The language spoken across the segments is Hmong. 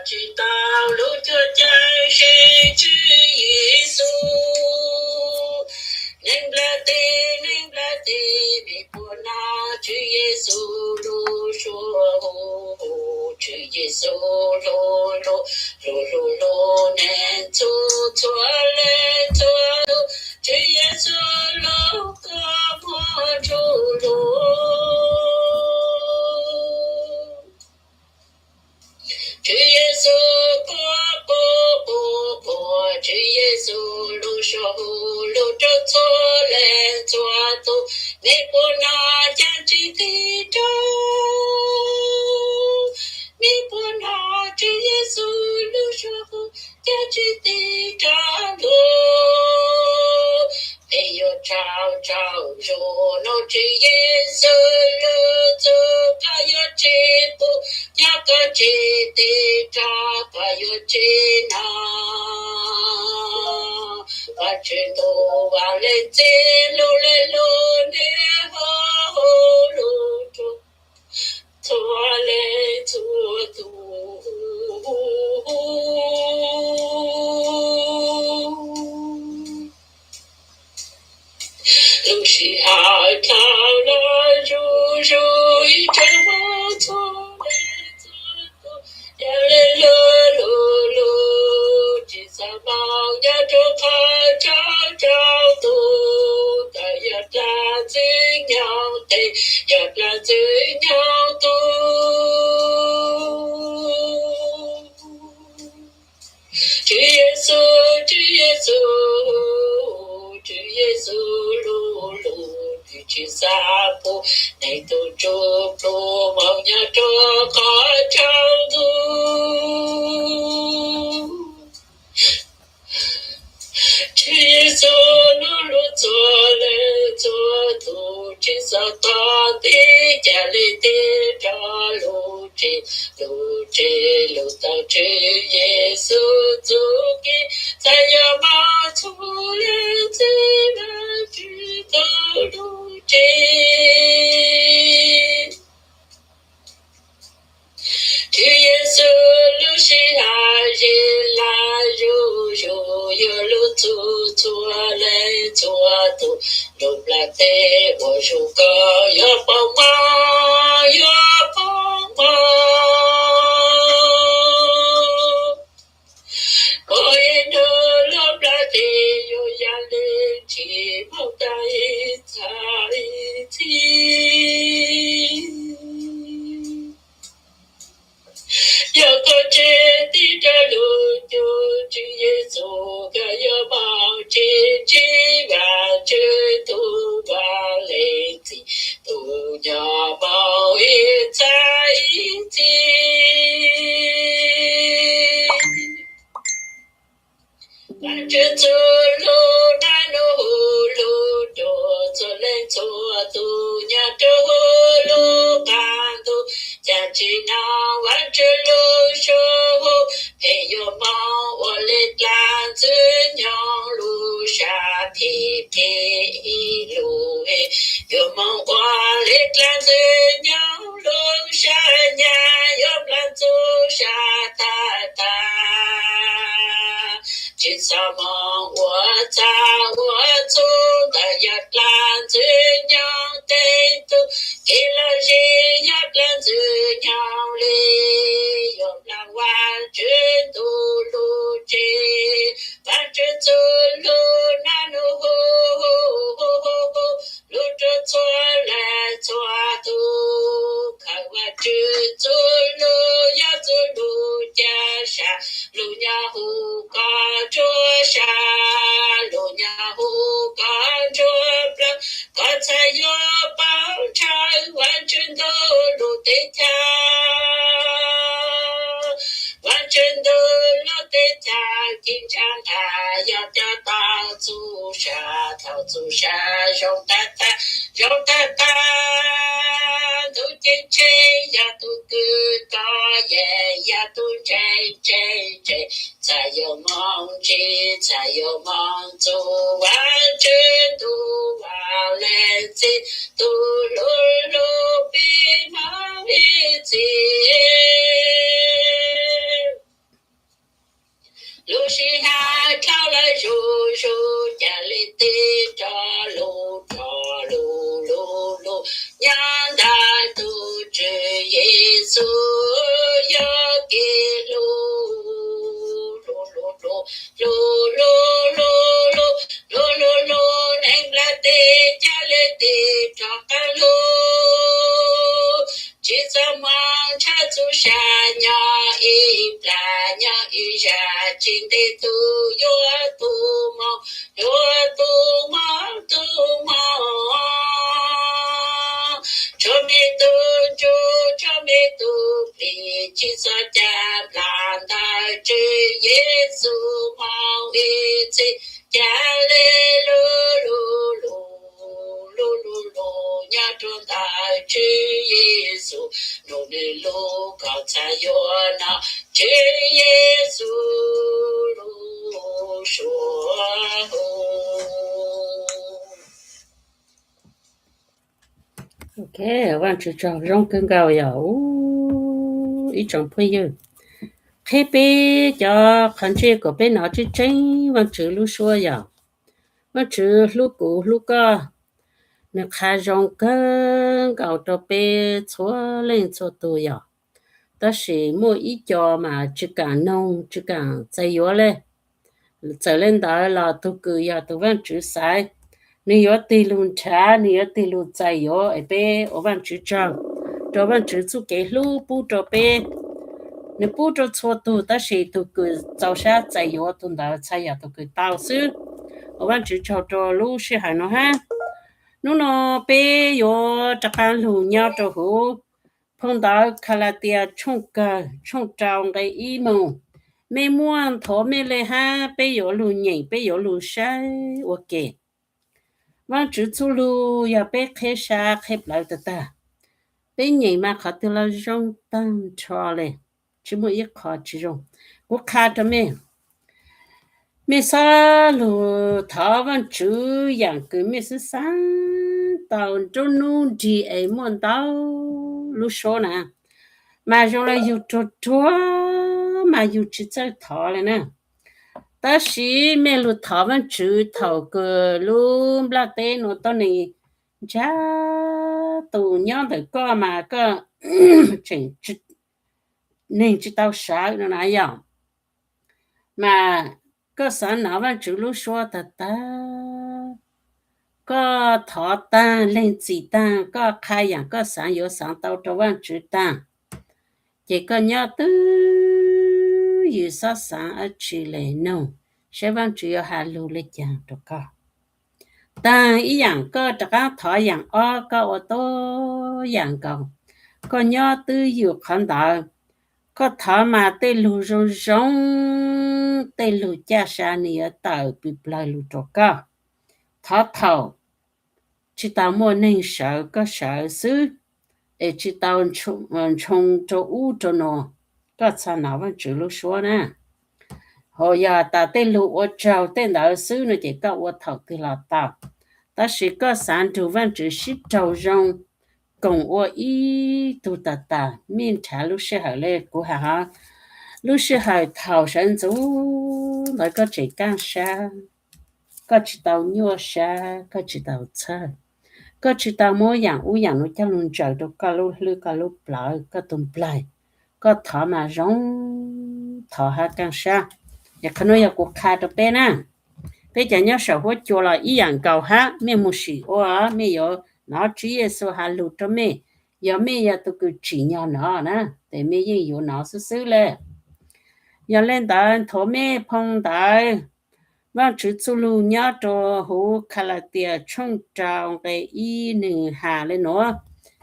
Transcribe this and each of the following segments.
Tsis tau lub cuab cai seb Tswv Yexus, neeg nplaj teb, neeg nplaj teb, mej puas hnov Tswv Yexus lub suab hu? Tswv Yexus hlub hlub, hlub hlub hlub neeg txhua txhua leej txhua tus. Tswv Yexus hlub koj muaj ntsug lug. Tswv Yexus puab puab puab puab, Tswv Yexus lub suab hu lug rua txhua leej txhua tug. Mej puab hnov caag tsi tig rua? Mej puab hnov Tswv Yexus lub suab hu caag tsi tig rua lug? Peb yuav tsaug tsaug zug nug Tswv Yexus lug txug, koj yuav tsi pum, yog koj tsi tig rua, koj yuav tsi hnov? Vaajtswv ntuj, vaaj leej txiv lug le lug, nwg ho hu lug rua txhua leej txhua tug. Lub sij hawm dlhau lug zuj zus ib tsoom Hmoob txhua leej txhua tug, yog le lug lug lug tsi xaav moog nyob rua qhov tsaug tsaug tug. Koj yog dlaab ntxwg nyoog tes, yog dlaab ntxwg nyoog tug. Tswv Yexus, Tswv Yexus, Tswv Yexus lug lug, nwg tsi xaav pum neeg tug ntsuj plig moog nyob rua qhov tsaug tug. Tswv Yexus lug lug txhua leej txhua tug, tsi xaav tog tig ca le tig rua lug tsev, lug tsev lug tau Tswv Yexus txuj kev. Txhaj yuav moog txhua leej txhua Vaajtswv txuj lug tsev. Tswv Yexus lub sij hawm zeb laj zuj zus, yuav lug txug txhua leej txhua tug. Lub nplaj teb uas zuj zus koj yuav poob moog, yuav poob moog. Koj ib nub lub nplaj teb yuav yaam le tsi moog tag ib txhia ib txhis. Yog koj tseem tig rua lug cuag Tswv Yexus, koj yuav moog tsev tsi Vaajtswv tug, Vaaj Leej Txiv tug nyob moog ib txhia ib txhis. Vaajtswv txuj lug naj nub hu lug rua txhua leej txhua tug nyob rua huv lub qaab ntuj. Caag tsi nov Vaajtswv lub suab hu, peb yuav moog ua le dlaab ntxwg nyoog lug sab phem phem lug, yuav moog ua le dlaab ntxwg nyoog lug sab nyab, yuav nplaj ntxug sab tag tag. Tsi xaav moog ua txag ua txug, ntawm yog dlaab ntxwg nyoog tej tug, kev lom zem yog dlaab ntxwg nyoog le, yuav nplaj Vaajtswv txuj lug tsev. Vaajtswv txuj lug naj nub hu hu hu hu lug rua txhua leej txhua tug. Khaws Vaajtswv txuj lug yog txuj lug ca sab, lug nyob huv koj nruab sab, lug nyob huv koj nruab plawv, koj txhaj yuav paub ntshaw Vaajtswv ntuj lug teb chaws. Vaajtswv ntuj lug teb chaws ci ntsa nqa, yog coj tau txuj sa, thaus txuj sa zoo tag tag, zoo tag tag. Tug ceeb tsheej yog tug kws tog yeej, yog tug ntseeg tseeb tseeb, txhaj yuav moog ntsib, txhaj yuav moog txug Vaajtswv tug, Vaaj Leej Txiv tug lug lug pib moog ib txhis. Txiv ca le lu lu lu lu lu lu, nyob rau ntawm Tswv Yexus nrog nws lub kaum txhais yuav no, Tswv Yexus lub suab hu. Ok, Vaajtswv tsaug zoo kawg nkaus yog ib tsoom phooj ywg qhib peb cov qhov ntsej kom peb hnov tseeb tseeb Vaajtswv lub suab yog Vaajtswv hlub kuv hlub koj, nws qha zoo kawg nkaus rau peb txhua leej txhua tus yog. Tab sis muaj ib co mas tsis kaam noog tsis kaam txais yuav le. Txawm le ntawd los tug kws yog tug Vaajtswv xaiv, nws yuav tig lug nrhav, nws yuav tig lug txais yuav es peb ua Vaajtswv tsaug rau Vaajtswv txuj kev hlub pub rau peb. Nws pub rau txhua tug tab sis tug kws txaus sab txais yuav tug ntawd txhaj yog tug kws tau xwb. Ua Vaajtswv tsaug rau lub sij hawm no hab. Hnub no peb yuav rov qaab lug nyob rau huv phau ntawv Kalatias tshooj kawg tshooj rau nqe ib moog. Mej muaj nthuav mej le hab peb yuav lug nyeem peb yuav lug saib ua ke. Vaajtswv txuj lug yog peb qheb sab qheb plawv tag tag. Peb nyeem mas qhov twg los zoo taag nrho le, tsis muaj ib qho tsis zoo. Kuv qha rau mej, mej xob lug thov Vaajtswv yaam kws mej xaav xaav tau nruab nub nrig es muaj ntau lub suab na, mas zoo le yug ruag ruag mas yug tsis txawj thov le na. Tab sis mej lug thov Vaajtswv thaum kws lub nplaj teb nuav tuab neeg ntsab tus nyob ntawm koj mas koj tseem neeg tsis tau sawv no na yog. Mas koj xaav nov Vaajtswv lub suab tag tag, koj thov taag leeg txim taag, koj qha yaam koj xaav yuav xaav tau rau Vaajtswv taag, ces koj nyob twj ywm xob xaav dab tsi le noog saib Vaajtswv yuav has lug le caag rau koj. Taag ib yaam koj rov qaab thov yaam ob koj ua tuab yaam nkaus, koj nyob twj ywm qhov ntawd. Koj thov mas tej lug zoo zoo, tej lug caj sa nwg yuav tawm pw plawg lug rau koj. Thov thaum tsis tau muaj neeg sawv koj sawv xwb, es tsis tau ntshoo rau ub rau nuav, koj txhaj nov Vaajtswv lub suab na. Hos yog tas tej lug ua tsaug tej ntawd xwb no ces koj ua thaum twg los tau. Tab sis koj xaav nrug Vaajtswv sib raug zoo koom ua ib tug tag tas, mej nrhav lub sij hawm le kuv has hov. Lub sij hawm thaum sawv ntxuv ntawd koj tseem kaaj sab, koj tsis tau nyuaj sab, koj tsis tau txhawj, koj tsis tau muab yaam ub yaam nuav coj lug ntsaws rau koj lub hlwb koj lub plawv koj tug nplaig, koj thov mas zoo, thov hab kaaj sab. Es qhov nuav yog kuv qha rau peb na. Peb cov nyob saum huab cua los ib yaam nkaus hab, mej moog sim ua, mej yuav nov Tswv Yexus has lug rau mej. Yog mej yog tug kws tsim nyog nov na, ces mej yeej yuav nov xwb xwb le. Yog le ntawd nthuav mej phau ntawv Vaajtswv txuj lug nyob rau huv Kalatias tshooj rau nqe ib nwg has le nuav.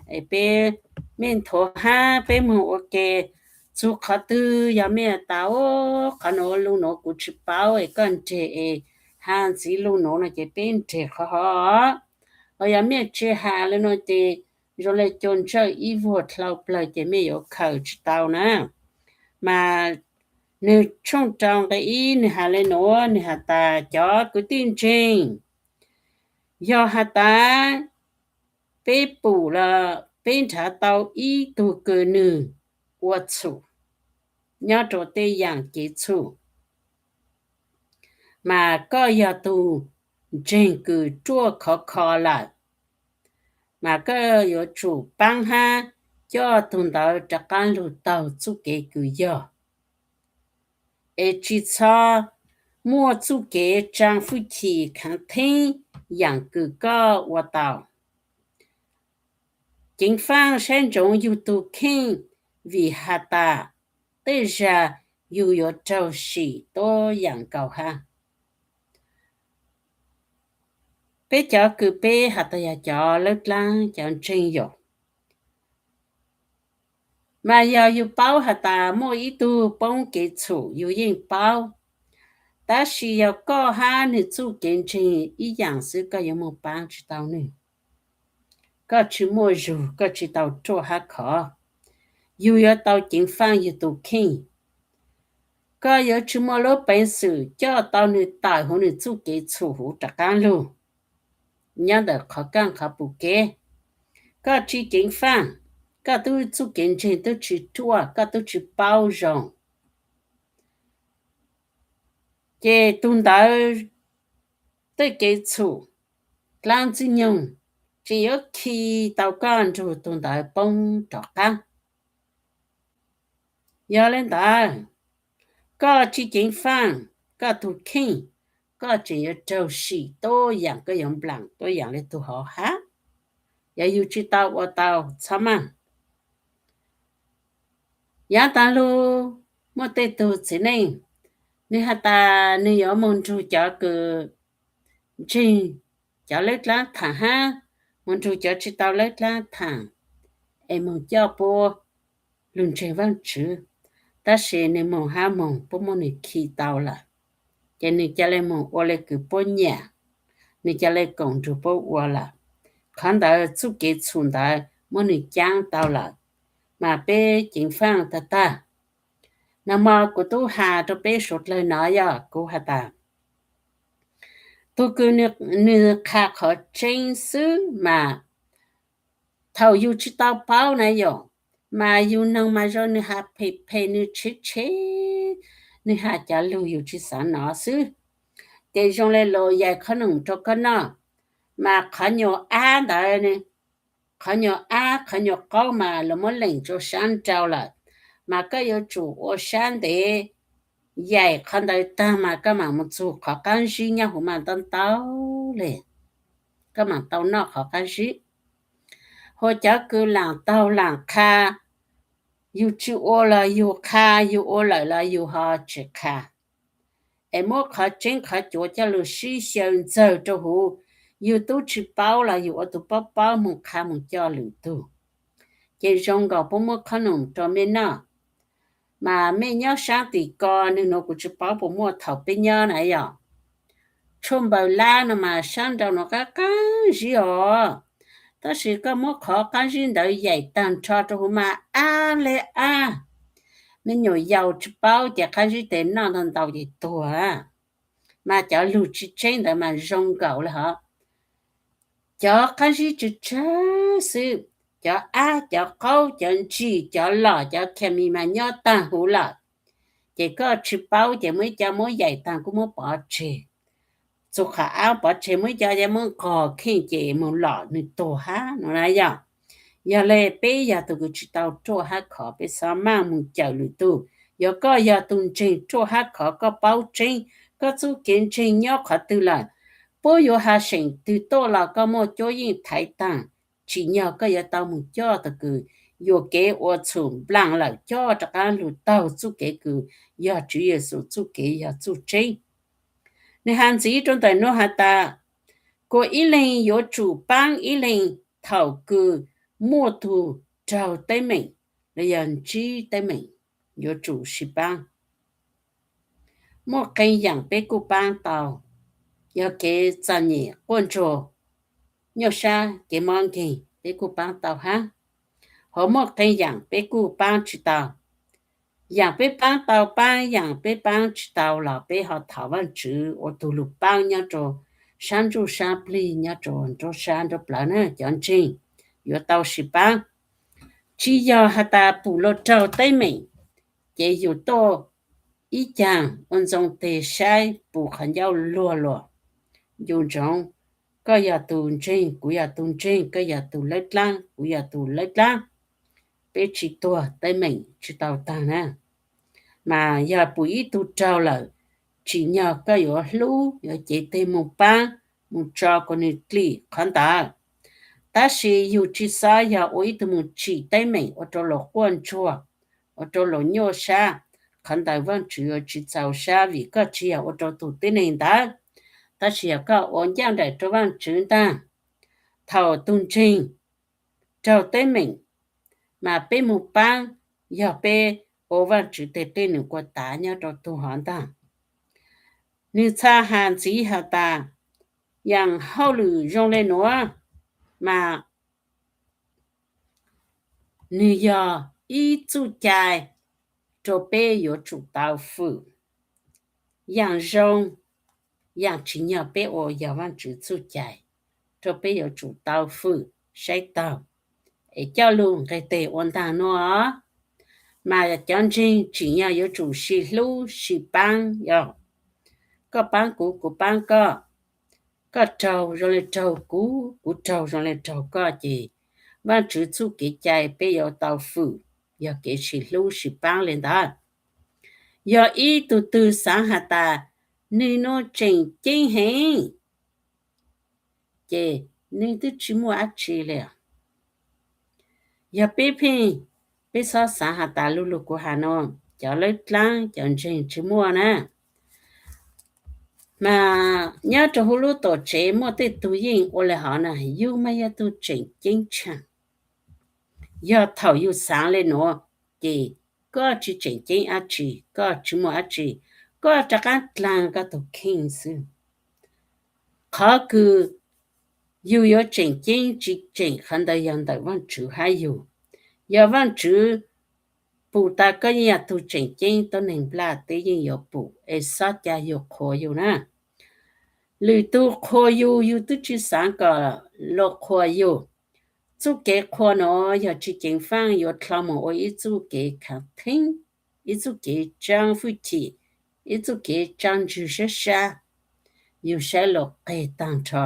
Es peb, mej nthuav hab peb moog ua ke. Txug qhov twg yog mej tas, qhov nuav lug nuav kuv tsis paub es koj nreg es has ntxiv lug nuav no ces peb nreg qhov hov. Hos yog mej tsi has le nuav ces zoo le cua ntsawj ib vuag dlau plawg ces mej yuav khaws tsis tau na. Mas nwg tshooj rau nqe ib nwg has le nuav, nwg has tas, cov kwv tij ntseeg, yog has tas peb pum los peb nrhav tau ib tug kws nwg ua txhum nyob rau tej yaam kev txhum, mas koj yog tug ntseeg kws ruaj khov kho lawm, mas koj yuav tsum paab hab coj tug ntawd rov qaab lug taug txuj kev kws yog, es tsis txhob muaj txuj kev tsaa fwj chim khaav theeb yaam kws koj ua tau. Ceev faaj saib ntsoov yug tug kheej, vim has tas tej zag yug yuav raug sim tuab yaam nkaus hab. Peb cov kws peb has tas yog cov lawb dlaab cov ntseeg yom, mas yog yug paub has tas muaj ib tug poob kev txhum yug yeej paub, Tab sis yog koj hab nwg txuj kev ntseeg ib yaam xwb, koj yuav moog paab tsi tau nwg. Koj tsi muaj zug, koj tsi tau ruaj hab khov. Yug yuav tau ceev faaj yug tug kheej. Koj yuav tsi muaj lub peev xwm coj tau nwg tawm huv nwg txuj kev txhum huv rov qaab lug nyob ntawm qhov kaaj qhov pum kev. Koj tsi ceev faaj, koj tub txuj kev ntseeg tub tsi ruaj, koj tub tsi paub zoo. Ces tug ntawd tej kev txhum, dlaab ntxwg nyoog tseem yuav khi tau koj nrug tug ntawd poob rov qaab. Yog le ntawd, koj tsi ceev faaj koj tug kheej, koj tseem yuav raug sim tuab yaam, koj yuav nplaam tuab yaam le tug hov hab. Yog yug tsi tau ua tau, txhob maaj. Yaav taag lug, muaj tej tug txiv neej, nwg has tas nwg yuav moog nrug cov kws ntseeg cov lab dlaab thaam hab, moog nrug cov tsi tau lab dlaab thaam, es moog coj puab lug ntseeg Vaajtswv, tab sis nwg moog hab moog puab muab nwg khi tau lawm, ces nwg ca le moog ua le kws puab nyam, nwg ca le koom nrug puab ua lawm. Qhov ntawd txuj kev txhum ntawd muab nwg caab tau lawm, mas peb ceev faaj tag tag. Nag mo kuv tub has rua peb suav dlawg no yog kuv has tas, tug kws nwg qha qhov tseeb xwb mas thaum yug tsi tau paub na yom, mas yug noog mas zoo nwg has phem phem, nwg tshev tshev, nwg has cov lug yug tsi xaav nov xwb. Ces zoo le luas yaim qhob noom rua koj noj, mas qhov nyuas ab ntawd, qhov nyuas ab qhov nyuas qaub mas luas muab leem rua sab nrau lawm, mas koj yuav tsum ua sab ntev yaim qhov ntawd tag mas koj maam mus txug qhov qaab zib nyob huv mas ntau ntau le, koj maam tau noj qhov qaab zib. Hos cov kws laam taug laam qha, yug tsi ua los yug qha, yug ua lawm los yug ho tsi qha, es muab qhov tseeb qhov cuav coj lug sib xyaw ntxawg rua huv, yug tub tsi paub los yug ua tug paub paub moog qha moog coj lwm tug. Ces zoo nkaus puab muab qhob noom rua mej noj, mas mej nyob saab tim ko, nwg nuav kuv tsi paub puas muaj thaum peb nyob na yom. Tshuaj npaws lab no mas sab nrau nuav qaab qaab zib os, tab sis koj muab qhov qaab zib ntawd yaim taag nrho rua huv mas ab le ab. Me nyuam yaus tsi paub ces qaab zib tes noj ntau ntau ces tuag. Mas cov lug tsi tseeb ntawd mas zoo nkaus le hov. Cov qaab zib tsawg tsawg xwb, cov ab, cov qaub, cov ntsim, cov lom, cov kha mis mas nyob taag huv lawm. Ces koj tsi paub ces muaj ib co muab yaim taag kuj muab pov tseg. Txug qhov ab pov tseg, muaj ib co muab nqos kheej ces moog lom nwg tuag hab no na yom. Yog le peb yog tug kws tsi tau ruaj hab khov, peb xob maaj moog cawm lwm tug. Yog koj yog tug ntseeg ruaj hab khov, koj paub tseeb, koj txuj kev ntseeg nyob qhov twg lawm, puab yuav has seem twg tuaj los koj muaj cuab yeej thaiv taag, tsim nyog koj yuav tau moog coj tug kws yuam kev ua txhum nplaam lawm coj rov qaab lug taug txuj kev kws yog Tswv Yexus txuj kev yog txuj tseeb. Nwg has ntxiv rua ntawm nuav has tas, kuas ib leeg yuav tsum paab ib leeg thaum kws muaj tug raug teeb meem los yog ntsib teeb meem, yuav tsum sib paab. Muaj qee yaam peb kuj paab tau, yog kev txom nyem quaj ntsuag, nyuaj sab, kev mob nkeeg peb kuj paab tau hab. Hos muaj qee yaam peb kuj paab tsi tau. Yaam peb paab tau paab, yaam peb paab tsi tau los peb ho thov Vaajtswv ua tug lug paab nyob rua sab ntsuj sab plig, nyob rua nruab sab nruab plawv na cov ntseeg, yuav tau sib paab. Tsi yog has tas pum luag raug teeb meem ces yug tuaj ib caag ua ntxoo teg saib pum qhov ncauj luag luag. Yug ntsoov, koj yog tug ntseeg, kuv yog tug ntseeg, koj yog tug lawb dlaab, kuv yog tug lawb dlaab, peb tsi tuag teeb meem tsi tau taag na. Mas yog pum ib tug raug lawm, tsim nyog koj yuav hlub, yuav cev teg moog paab, moog tso kuas nwg dlim qhov ntawd. Tab sis yug tsi xob yog ua ib tug moog tsim teeb meem ua rua luas quaj ntsuag, ua rua luas nyuaj sab. Qhov ntawd Vaajtswv yuav tsi txaus sab vim koj tsi yog ua rua tug tib neeg ntawd, tab sis yog koj ua ncaaj nraim rua Vaajtswv ntaag. Thaum tug ntseeg raug teeb meem, mas peb moog paab, yog peb ua Vaajtswv teg tej nwg kuas tav nyob rua tug hov ntaag. Nwg txha has ntxiv has tas, yaam hauj lwm zoo le nuav mas nwg yog ib txuj cai rua peb yuav tsum tau fwm. Yaam zoo, yaam tsim nyog peb ua yog Vaajtswv txuj cai rua peb yuav tsum tau fwm saib taug, es coj lug nqeg teg ua ntaag nuav. Mas cov ntseeg tsim nyog yuav tsum sib hlub sib paab, yog koj paab kuv, kuv paab koj, koj raug zoo le raug kuv, kuv raug zoo le raug koj, ces Vaajtswv txuj kev cai peb yuav tau fwm, yog kev sib hlub sib paab le ntawd. Yog ib tug twg xaav has tas nwg nuav tseem ceeb heev, ces nwg twb tsi muaj dlaab tsi le. Yog peb pheej, peb xob xaav has tas lu lug kuv has nuav cov lawb dlaab cov ntseeg tsi muaj na. Mas nyob rua huv lub tuam tsev muaj tej tug yeej ua le hov na, yug mas yog tug tseem ceeb tshaaj. Yog thaum yug xaav le nuav, ces koj tsi tseem ceeb dlaab tsi, koj tsi muaj dlaab tsi, koj rov qaab dlaag koj tug kheej xwb. Qhov kws yug yuav tseem ceeb tsi tseem, qhov ntawd yog ntawm Vaajtswv hab yug. Yog Vaajtswv pum tas koj yeej yog tug tseem ceeb, tuab neeg nplaj teb yeej yuav pum es xob ca yug qhuas yug na. Lwm tug qhuas yug, yug twb tsi xaav kom luas qhuas yug. Txuj kev qhuas nuav yog tsi ceev faaj, yuav dlhau moog ua ib txuj kev khaav theeb, ib txuj kev tsaab hwj chim, ib txuj kev tsaab ntswg sab sab. Yug saib luas qeg taag nrho.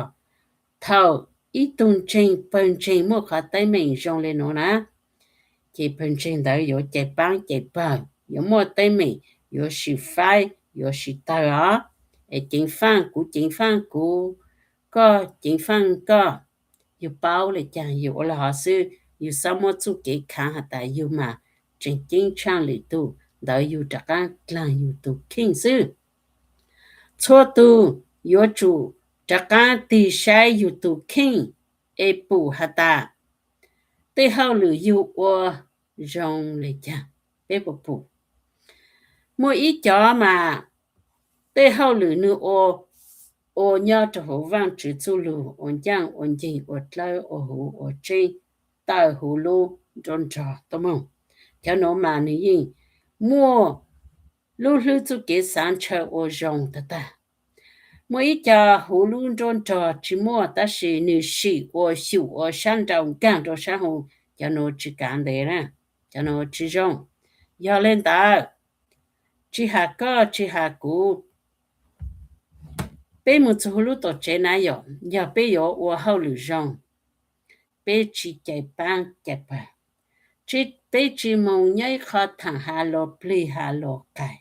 Thaum ib tug ntseeg, pawg ntseeg muaj qhov teeb meem zoo le nuav na, ces pawg ntseeg ntawd yuav cais paab cais pawg, yuav muaj teeb meem, yuav sim faib, yuav sim tawg os. Es ceev faaj kuv, ceev faaj kuv, koj ceev faaj koj. Yug paub le caag yug ua le hov xwb, yug xob muab txuj kev khaav has tas yug mas tseem ceeb tshaaj lwm tug, ntawd yug rov qaab dlaag yug tug kheej xwb. Txhua tug yuav tsum rov qaab tig saib yug tug kheej es pum has tas tej hauj lwm yug ua zoo le caag. Peb puas pum? Muaj ib cov mas tej hauj lwm nwg ua, ua nyob rau huv Vaajtswv txuj lug, ua ncaaj ua nceeg, ua dlawb ua huv, ua tseeb, tawm huv lub nruab nrog tuaj moog. Cov nuav mas nwg yeej muaj lub hlwb txuj kev xaav ntshaw ua zoo tag tag. Muaj ib co huv lub nruab nrog tsi muaj, tab sis nwg sim ua xyum ua sab nraud nkaag rau sab huv, cov nuav tsi kav ntev na, cov nuav tsi zoo. Yog le ntawd, tsi has koj tsi has kuv, peb moog txug huv lub tuam tsev na yom, yog peb yuav ua hauj lwm zoo, peb tsi cais paab cais pawg, peb tsi moog nyob ib qho thaam has luas plig has luas qais.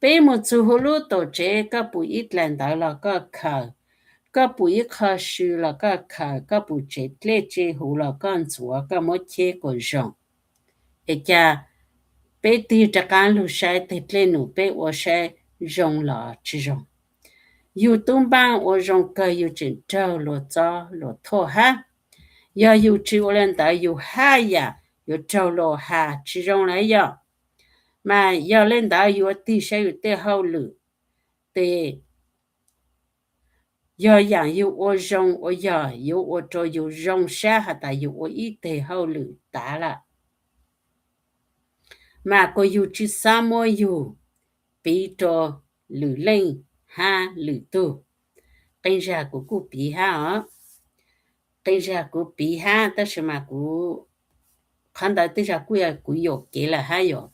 Peb moog txug huv lub tuam tsev, koj pum ib dlaim ntawv los koj khaws, koj pum ib qho sw los koj khaws, koj pum tsev dlej tsev huv los koj ntxuav, koj muab cheb kuas zoo. Es cas peb tig rov qaab lug saib teg dlej num peb ua saib zoo los tsi zoo? Yug tub npaaj ua zoo kawg yug tseem raug luas txob luas thuam hab. Yog yug tsi ua le ntawd yug haj yam yuav raug luas has tsi zoo lawm yog. Mas yog le ntawd yuav tig saib yug tej hauj lwm, tes yog yaam yug ua zoo ua yog yuav ua rua yug zoo sab has tas yug ua ib teg hauj lwm tav lawm, mas kuas yug tsi xav muab yug piv rua lwm leej hab lwm tug. Qee zag kuv kuj piv hab os, qee zag kuv piv hab, tab sis mas kuv, qhov ntawd tej zag kuj yog kuv yuam kev lawm hab yom.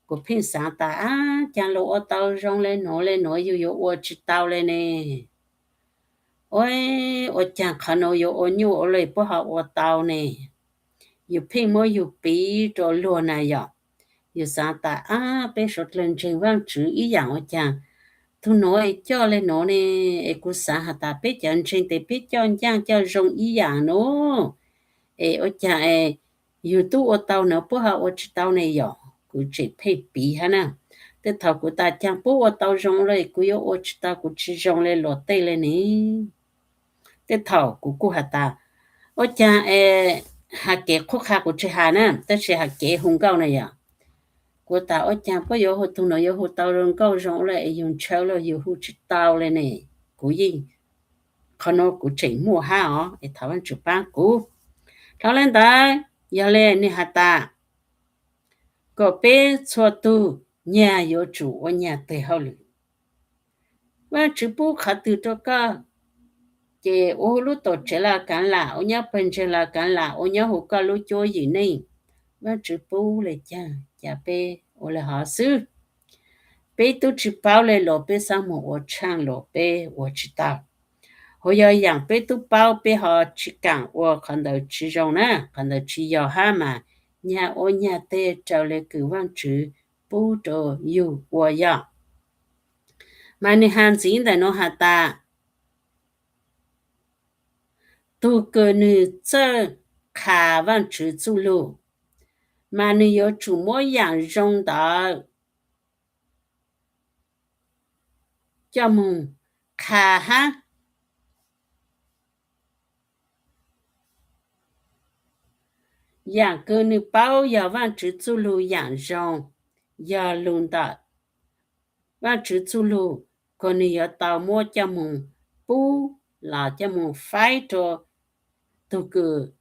Kuv pheej xaav tas, ab, caag luas ua tau zoo le nuav le nuav yug yuav ua tsi tau le ne? Ua caag qhov nuav yuav ua nyuaj ua le puab ho ua tau ne? Yug pheej muab yug piv rua luag na yom. Yug xaav tas, ab, peb suav dlawg ntseeg Vaajtswv ib yaam ua caag tug nuav es coj le nuav ne? Es kuv xaav has tas peb cov ntseeg tes peb coj ncaaj coj zoo ib yaam nuav, es ua caag es yug tub ua tau nuav puab ho ua tsi tau ne yom? Kuv tseem pheej piv hab na. Tej thaum kuv tas, caag puab ua tau zoo le kuv yuav ua tsi tau, kuv tsi zoo le luas tej le ne. Tej thaum kuv kuj has tas, ua caag es, has kev qhuab qha kuv tsi has na, tab sis has kev hu nkauj na yom. Kuv tas ua caag puab yuav hu tug nuav yuav hu tau zoo nkauj zoo le es yug ntshaw los yug hu tsis tau le ne. Kuv yeej, qhov nuav kuv tseem muaj hab os, es thov Vaajtswv paab kuv. Dhau le ntawd, yog le nwg has tas kom peb txhua tug nyag yuav tsum ua nyag teg hauj lwm. Vaajtswv pub qhov twg rua koj, ces ua huv lub tuam tsev los kaav lam, ua nyob pawg ntseeg los kaav lam, ua nyob huv koj lub cuab yim neej, Vaajtswv pub le caag, cas peb ua le hov xwb. Peb tub tsi paub le los peb xaav moog ua tshaaj los peb ua tsi tau. Hos yog yaam peb tub paub peb ho tsi kaam ua qhov ntawd tsi zoo na, qhov ntawd tsi yog hab mas nyag ua nyag teg raws le kws Vaajtswv pub rua yug ua yog. Mas nwg has ntxiv ntawm nuav has tas, tug kws nwg txawj qha Vaajtswv txuj lug, mas nwg yuav tsum muab yaam zoo ntawd coj moog qha hab. Yaam kws nwg paub yog Vaajtswv txuj lug yaam zoo, yog lug ntawm Vaajtswv txuj lug, kuas nwg yuav tau muab coj moog pub los coj moog faib rua tug kws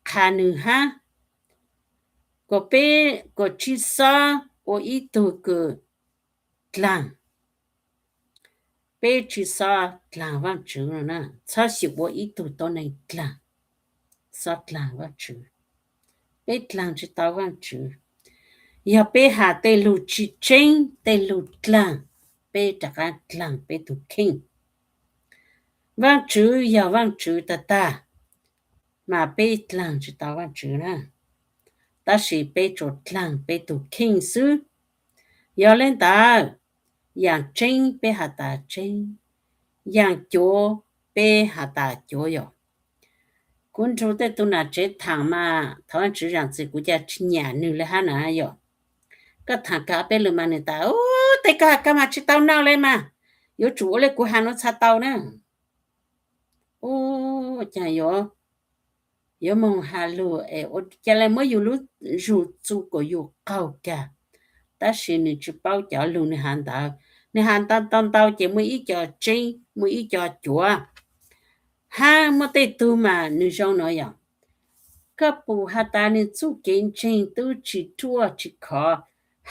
qha nwg hab. Kuas peb, kuas tsi xob ua ib tug kws dlaag. Peb tsi xob dlaag Vaajtswv, txhob xyum ua ib tug tuab neeg dlaag, xob dlaag Vaajtswv. Peb dlaag tsi tau Vaajtswv. Yog peb has tej lug tsi tseeb, tej lug dlaag, peb rov qaab dlaag peb tug kheej. Vaajtswv yog Vaajtswv tag tag, mas peb dlaag tsi tau Vaajtswv na, tab sis peb tsuas dlaag peb tug kheej xwb. Yog le ntawd, yaam tseeb peb has tas tseeb, yaam cuav peb has tas cuav yog. Kuv nrug tej tug nam tsev thaam mas thov Vaajtswv zaam txim kuv ca tsi nyam nwg le hab na yog. Koj thaam kag peb lug mas nwg tas, u, tej kag kag mas tsi tau noj le mas, yuav tsum ua le kuv has nuav txhad tau na. U, caag yuav, yuav moog has lug es ua ca le muab yug lub zug txu kuas yug qaug kag, tab sis nwg tsi paub cov lug nwg has ntawd. Nwg has ntau ntau ntau ces muaj ib co tseeb, muaj ib co cuav, hab muaj tej tug mas nwg zoo nuav yog. Koj pum has tas nwg txuj kev ntseeg tub tsi ruaj tsi khov,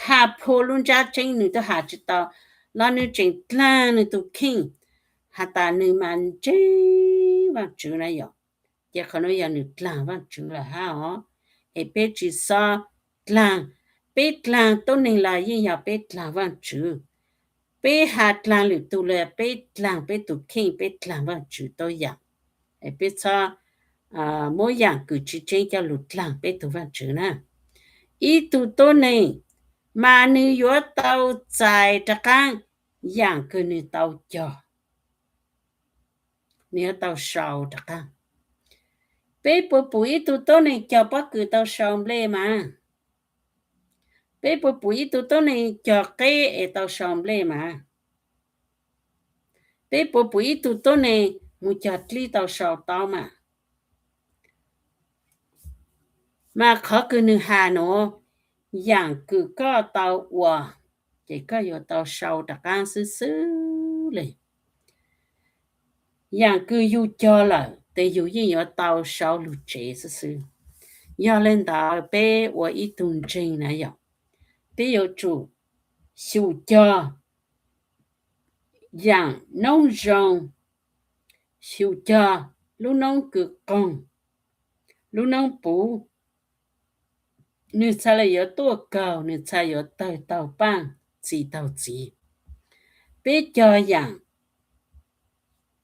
has phua lub ntsab tseeb nwg tub has tsi tau, los nwg tseem dlaag nwg tug kheej, has tas nwg mas ntseeg Vaajtswv na yog. Ces qhov nuav yog nwg dlaag Vaajtswv lawm hab os. Es peb tsi xob dlaag, peb dlaag tuab neeg los yeej yog peb dlaag Vaajtswv. Peb has dlaag lwm tug los peb dlaag peb tug kheej, peb dlaag Vaajtswv tuab yaam. Es peb txhob muab yaam kws tsi tseeb coj lug dlaag peb tug Vaajtswv na. Ib tug tuab neeg mas nwg yuav tau txais rov qaab yaam kws nwg tau cog, nwg yuav tau sau rov qaab. Peb puas pum ib tug tuab neeg cog pob kws tau sau nplej mas? Peb puas pum ib tug tuab neeg cog qeb es tau sau nplej mas? Peb puas pum ib tug tuab neeg moog cog dlib tau sau taub mas? Mas qhov kws nwg has nuav, yaam kws koj tau ua, ces koj yuav tau sau rov qaab xwb xwb le. Yaam kws yug cog lawm tes yug yeej yuav tau sau lug tsev xwb xwb. Yog le ntawd peb ua ib tug ntseeg na yog, peb yuav tsum xyum cog yaam noob zoo, xyum cog lub noob kws qoog, lub noob puv, nwg txhaj le yuav tuaj kaug, nwg txhaj yuav tawg taug paaj, txi taug txiv. Peb cog yaam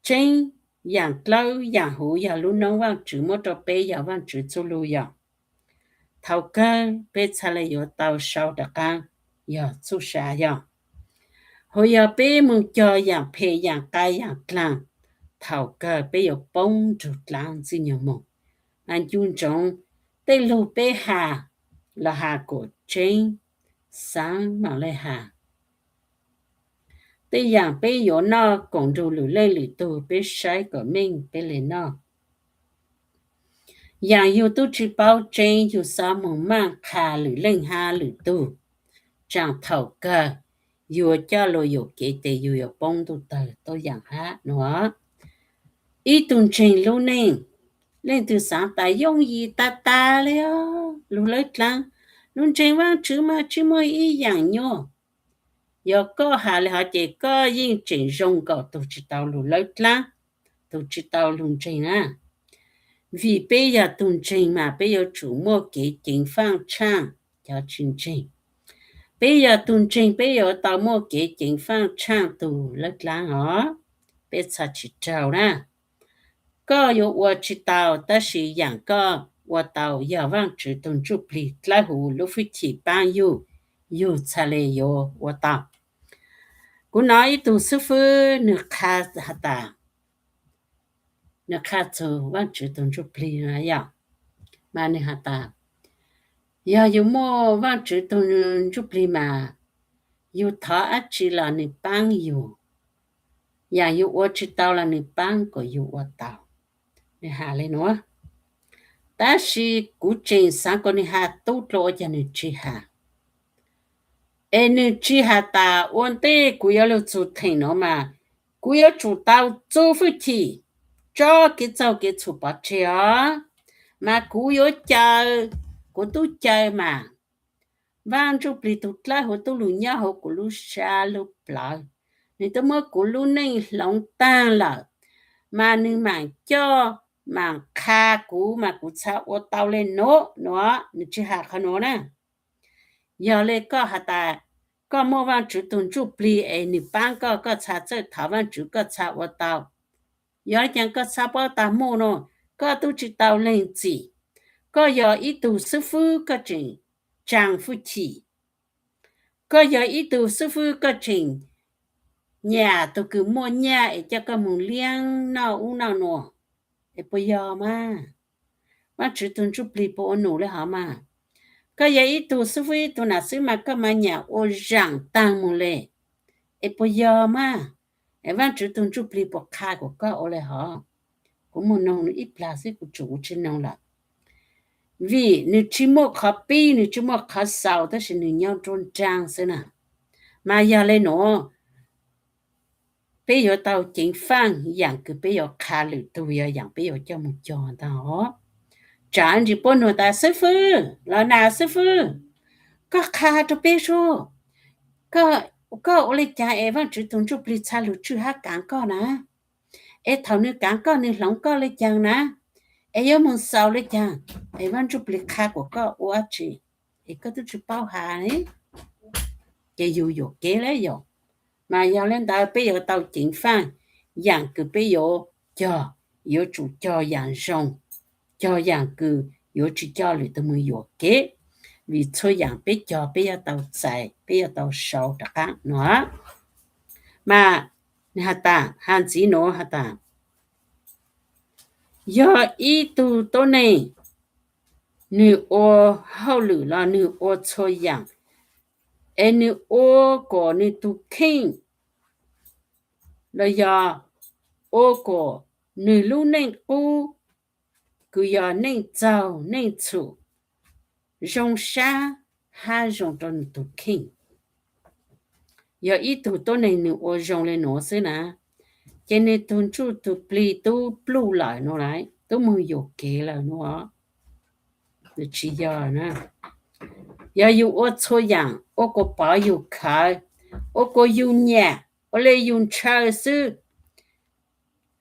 tseeb, yaam dlawb, yaam huv yog lub noob Vaajtswv muab rau peb yog Vaajtswv txuj lug yog. Thaum kawg peb txhaj le yuav tau sau rov qaab yog txuj sa yog. Hos yog peb moog cog yaam phem, yaam qai, yaam dlaag, thaum kawg peb yuav poob nrug dlaab Ntxwg Nyoog moog. Mas ncu ntsoov tej lug peb has los has kuas tseeb, xaav mam le has. Tej yaam peb yuav noj koom nrug lwm leej lwm tug peb saib kom meej peb le noj. Yaam yug tub tsi paub tseeb yug xaav moog maaj qha lwm leej hab lwm tug, tsaam thaum kawg yus coj luag yuam kev ces yus yuav poob ntuj tawg tuab yaam hab no. Ib tug ntseeg lub neej, leej twg xaav tas yooj yim tag tag le, lug lawb dlaab, lug ntseeg Vaajtswv mas tsi muaj ib yaam nyuaj. Yog koj has le hov ces koj yeej tseem zoo nkaus tug tsi tau lug lawb dlaab, tug tsi tau lug ntseeg na. Vim peb yog tug ntseeg mas peb yuav tsum muaj kev ceev faaj tshaaj cov tsi ntseeg. Peb yog tug ntseeg peb yuav tau muaj kev ceev faaj tshaaj tug lawb dlaab os. Peb txhaj tsi raug na. Koj yuav ua tsi tau, tab sis yaam koj ua tau yog Vaajtswv tug Ntsuj Plig dlawb huv lub fwj chim paab yug, yug txhaj le yuav ua tau. Kuv nov ib tug xwb fwb nwg qha has tas, nwg qha txug Vaajtswv tug Ntsuj Plig na yog, mas nwg has tas, yog yug muaj Vaajtswv tug Ntsuj Plig mas yug thov dab tsi los nwg paab yug, yaam yug ua tsi tau los nwg paab kuas yug ua tau. Nwg has le nuav, tab sis kuv tseem xaav kuas nwg has tub dlua ua caag nwg tsi has. Es nwg tsi has tas ua ntej kuv yuav lug txug theem nuav mas kuv yuav tsum tau txug fwj chim, tso kev txaug kev txhum pov tseg os, mas kuv yuav caw kuv tub caw mas Vaaj Ntsuj Plig tug dlawb huv tub lug nyob huv kuv lub sab lub plawv, nwg tub muab kuv lub neej hloov taag lawm, mas nwg maam coj maam qha kuv mas kuv txhaj ua tau le nuav nuav. Nwg tsi has qhov nuav na. Yog le koj has tas koj muaj Vaajtswv tug Ntsuj Plig es nwg paab koj, koj txhaj txawj thov Vaajtswv, koj txhaj ua tau. Yog le caag koj txhaj paub tas muaj nuav, koj tub tsi tau leeg txim. Koj yog ib tug xwb fwb koj tseem tsaa fwj chim. Koj yog ib tug xwb fwb koj tseem nyam tug kws muaj nyaj es coj koj moog liab noj ub noj nuav. Es puas yog mas? Vaajtswv tug Ntsuj Plig puas ua num le hov mas? Koj yog ib tug xwb fwb ib tug nam xwb mas koj mas nyam ua zaam taag moog le. Es puas yog mas? Es Vaajtswv tug Ntsuj Plig puas qha kuas koj ua le hov? Kuv moog noog nwg ib plag xwb kuv tsum kuv tsi noog lawm. Vim nwg tsi muaj qhov pib, nwg tsi muaj qhov xaus, tab sis nwg nyob nruab nraag xwb na. Mas yog le nuav, peb yuav tau ceev faaj yaam kws peb yuav qha lwm tug, yog yaam peb yuav coj moog cog ntag os. Tsaam ntsis puab nug tas xwb fwb los nam xwb fwb, koj qha rua peb sub, koj ua le caag es Vaajtswv tug Ntsuj Plig txhaj lug tswj hab kaav koj na? Es thaum nwg kaav koj nwg hloov koj le caag na? Es yuav moog xaus le caag? Es Vaaj Ntsuj Plig qha kuas koj ua dlaab tsi? Es koj tub tsi paub has, ces yug yuam kev le yom. Mas yog le ntawd peb yuav tau ceev faaj yaam kws peb yuav cog, yuav tsum cog yaam zoo, cog yaam kws yuav tsi coj lwm tug moog yuam kev. Vim txhua yaam peb cog peb yuav tau txais, peb yuav tau sau rov qaab no. Mas has tas, has ntxiv nuav has tas, yog ib tug tuab neeg, nwg ua hauj lwm los nwg ua txhua yaam, es nwg ua kom nwg tug kheej los yog ua kom nwg lub neej qub kws yog neej txaug neej txhum zoo sab hab zoo rua nwg tug kheej. Yog ib tug tuab neeg nwg ua zoo le nuav xwb na, ces nwg tug ntsuj tug plig tub pluj lawm nuav, tub moog yuam kev lawm nuav. Tsi yog na. Yog yug ua txhua yaam, ua kuas pov yug khawv, ua kuas yug nyam, ua le yug ntshaw xwb,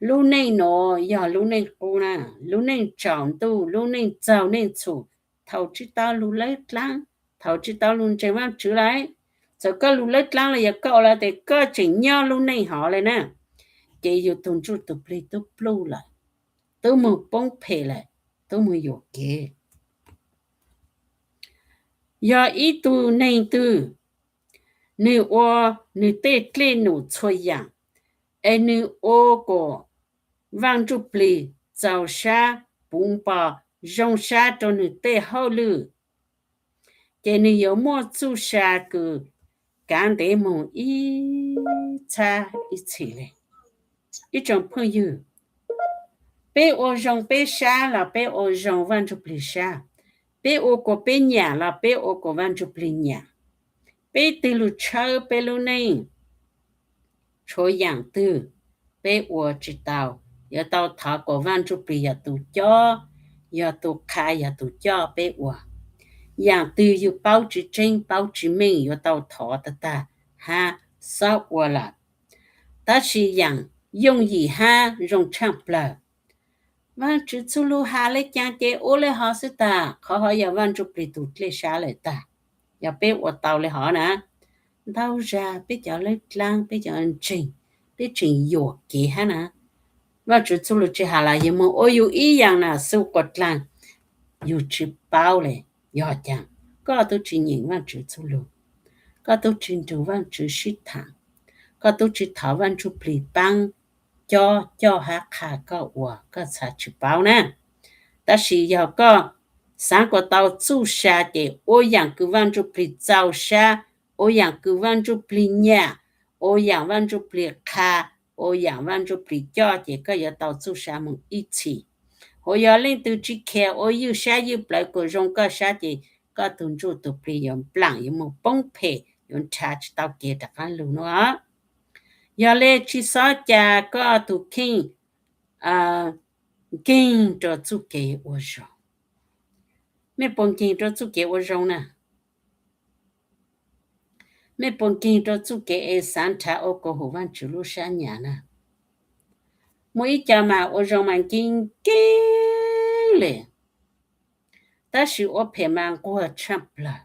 lub neej nuav yog lub neej qub na, lub neej tsaus ntuj, lub neej txaug neej txhum, thaum tsi tau lug lawb dlaab, thaum tsi tau lug ntseeg Vaajtswv lawm. Txawm koj lug lawb dlaab los yog koj ua le tes koj tseem nyob lub neej hov le na, ces yug tug ntsuj tug plig tub pluj lawm, tub moog poob phem lawm, tub moog yuam kev. Yog ib tug neeg twg, nwg ua nwg tej dlej num txhua yaam, es nwg ua kom Vaaj Ntsuj Plig txaus sab, puv npo, zoo sab rua nwg tej hauj lwm, ces nwg yuav muaj txuj sa kws kaav ntev moog ib txhab ib txhis le. Ib tsoom phooj ywg, peb ua zoo peb sab los peb ua zoo Vaaj Ntsuj Plig sab, peb ua kuas peb nyam los peb ua kuas Vaaj Ntsuj Plig nyam, Peb tig lug tshawb peb lub neej, tshuav yaam twg peb ua tsis tau, yuav tau thov kom Vaaj Ntsuj Plig yog tus cob, yog tus qha, yog tus coj peb ua. Yaam twg yug paub tsis tseeb, paub tsis meej, yuav tau thov tag tag hab xob ua lawm. Tab sis yaam yooj yim hab zoo tshaaj plawg, Vaajtswv txuj lug has le caag ces ua le hov xwb tag, qhov hov yog Vaaj Ntsuj Plig tug dlej sab lawm tag. Yog peb ua tau le hov na, ntau zag peb cov lawb dlaab, peb cov ntseeg, peb tseem yuam kev hab na. Vaajtswv txuj lug tsi has los yug moog ua yug ib yaam na, xub quas dlaag, yug tsi paub le. Yog caag? Koj tub tsi nyeem Vaajtswv txuj lug, koj tub tsi nrug Vaajtswv sib thaam, koj tub tsi thov Vaaj Ntsuj Plig paab cob, coj hab qha koj ua, koj txhad tsi paub na. Tab sis yog koj xaav kuas tau txuj sa ces ua yaam kws Vaaj Ntsuj Plig txaus sab, ua yaam kws Vaaj Ntsuj Plig nyam, ua yaam Vaaj Ntsuj Plig qha, ua yaam Vaaj Ntsuj Plig coj ces koj yuav tau txuj sa moog ib txhis. Huv yog leej twg tsi khiav ua ywj sab ywj plawv kuas zoo koj sab ces koj tug ntsuj tug plig yuav nplaam, yuav moog poob phem, yuav nrhav tsi tau kev rov qaab lug nuav. Yog le tsi xob ca koj tug kheej nkeeg rua txuj kev ua zoo. Mej puas nkeeg rua txuj kev ua zoo na? Mej puas nkeeg rua txuj kev es xaav nrhav ua kuas hum Vaajtswv lub sab nyam na? Muaj ib co mas ua zoo mas nkeeg nkeeg le, tab sis ua phem mas nquag tshaaj plawg.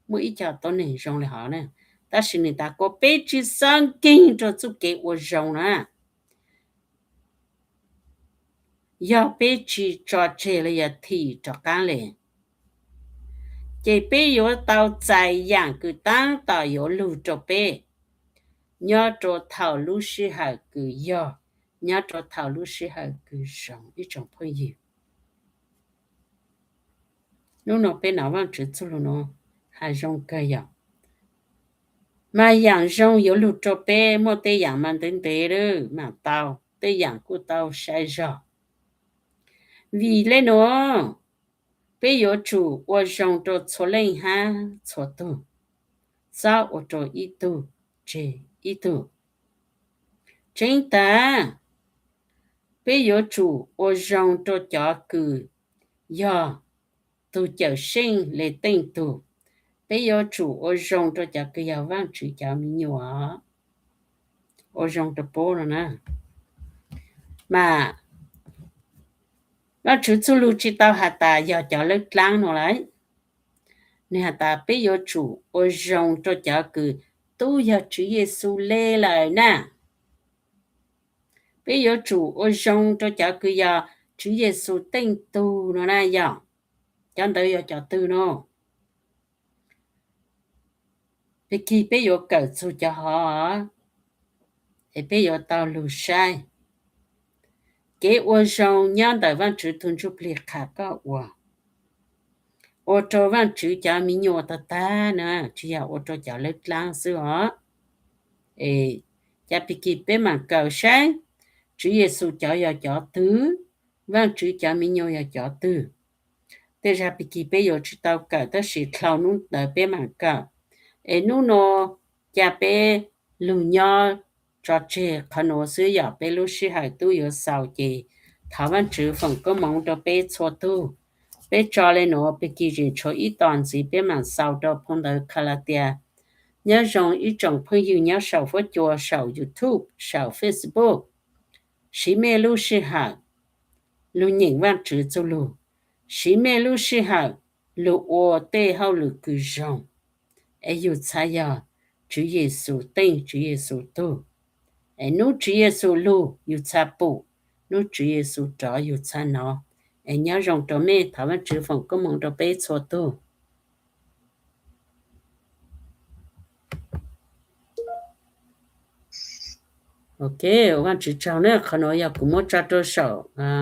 Muaj ib co tuab neeg zoo le hov na, tab sis nwg tas kuas peb tsi xob nkeeg rua txuj kev ua zoo na. Yog peb tsi tso tseg los yog thim rov qaab le, ces peb yuav tau txais yaam kws taab tom yuav lug rua peb nyob rua thaum lub sij hawm kws yog, nyob rua thaum lub sij hawm kws zoo ib tsoom phooj ywg. Nub nua peb nov Vaajtswv txuj lug nua has zoo kawg yog, mas yaam zoo yuav lug rua peb, muaj tej yaam mas ntev ntev lawm mas tau, tej yaam kuj tau sai zog. Vim le nuav, peb yuav tsum ua zoo rua txhua leej hab txhua tug, txhob ua rua ib tug tseg ib tug. Tseeb tag, peb yuav tsum ua zoo rua cov kws yog tug Cawmseej le teej tug. Peb yuav tsum ua zoo rua cov kws yog Vaajtswv cov me nyuam, ua zoo rua puab no na. Mas Vaajtswv txuj lug tsi tau has tas yog cov lawb dlaab no lawm, nwg has tas peb yuav tsum ua zoo rua cov kws tub yog Tswv Yexus le lawm na. Peb yuav tsum ua zoo rua cov kws yog Tswv Yexus teej tug no na yog. Cov ntawd yog cov twg no? Pig kig peb yuav kawm txug cov hov, es peb yuav tau lug saib kev ua zoo nyob ntawm Vaajtswv tug Ntsuj Plig qha koj ua, ua rua Vaajtswv cov me nyuam tag tag na, tsi yog ua rua cov lawb dlaab xwb os. Es ca pig kig peb maam kawm saib Tswv Yexus cov yog cov twg, Vaajtswv cov me nyuam yog cov twg. Tej zag pig kig peb yuav tsi tau kawm tab sis dlhau nub ntawd peb maam kawm. Es nub nua ca peb lug nyob tso tseg qhov nuav xwb, yog peb lub sij hawm tub yuav xaus ces thov Vaajtswv foom koob moov rua peb txhua tug. Peb tso le nuav, pig kig zim tshuav ib tog ntxiv peb maam xaus rua phoo ntawv Kalatias. Nyob zoo ib tsoom phooj ywg nyob saum fuab cua, saum YouTube, saum Facebook. Siv mej lub sij hawm lug nyeem Vaajtswv txuj lug, siv mej lub sij hawm lug ua tej hauj lwm kws zoo, es yug txhad yog Tswv Yexus teej Tswv Yexus tug. Es nub Tswv Yexus lug yug txhad pum, nub Tswv Yexus rov yug txhad nov. Es nyob zoo rua mej, thov Vaajtswv foom koob moov rua peb txhua tug. Ok, Vaajtswv tsaug na, qhov nuav yog kuv muab tso rua saum